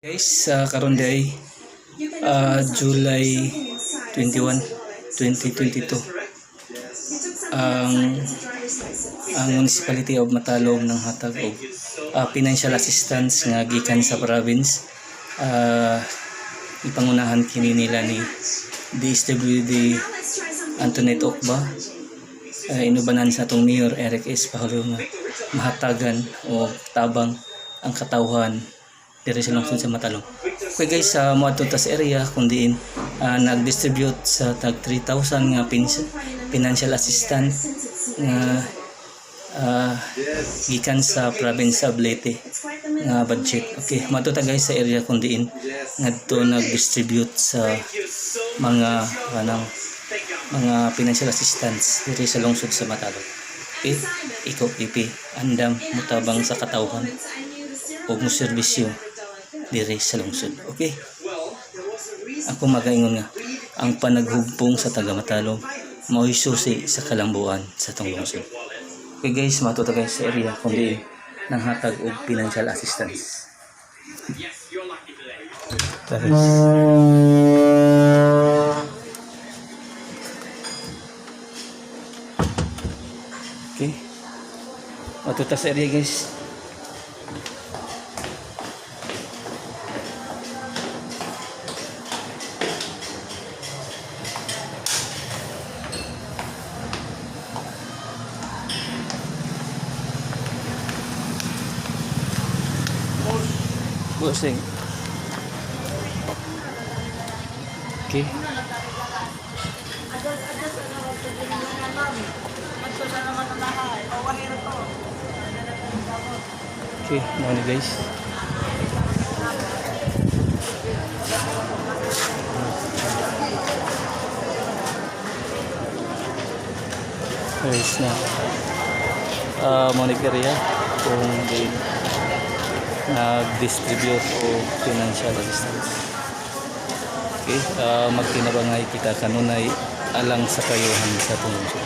Guys, sa karon day July 21, 2022, ang Municipality of Matalom ng hatag og financial assistance nga gikan sa province. Ipangunahan kini nila ni DSWD Antoinette Ocba, inubanan sa atong Mayor Eric S. Pajulo nga mahatagan o tabang ang katawhan diri sa lungsod sa Matalom. Okay guys, sa moadto ta sa area kung diin nag-distribute sa tag 3,000 nga financial assistance nga gikan sa province of Leyte nga budget. Okay, moadto ta guys sa area kung diin ngadto nag-distribute sa mga kanang mga financial assistance diri sa lungsod sa Matalom. Okay, ikaw PP, andam mutabang sa katawhan o mo serbisyo diri sa lungsod. Okay? Ako magaingon nga ang panaghugpong sa taga Matalom mao'y susi sa kalambuan sa atong lungsod. Okay guys, moadto ta guys sa area kung diin nanghatag og financial assistance. Tara, guys. Okay. Moadto ta sa area, guys. Bossing. Okay. Okay, mao ni, guys. Guys na. Mao ni area kung di nag-distribute o financial assistance. Okay, magtinabangay kita kanunay alang sa kayuhan sa atong lungsod.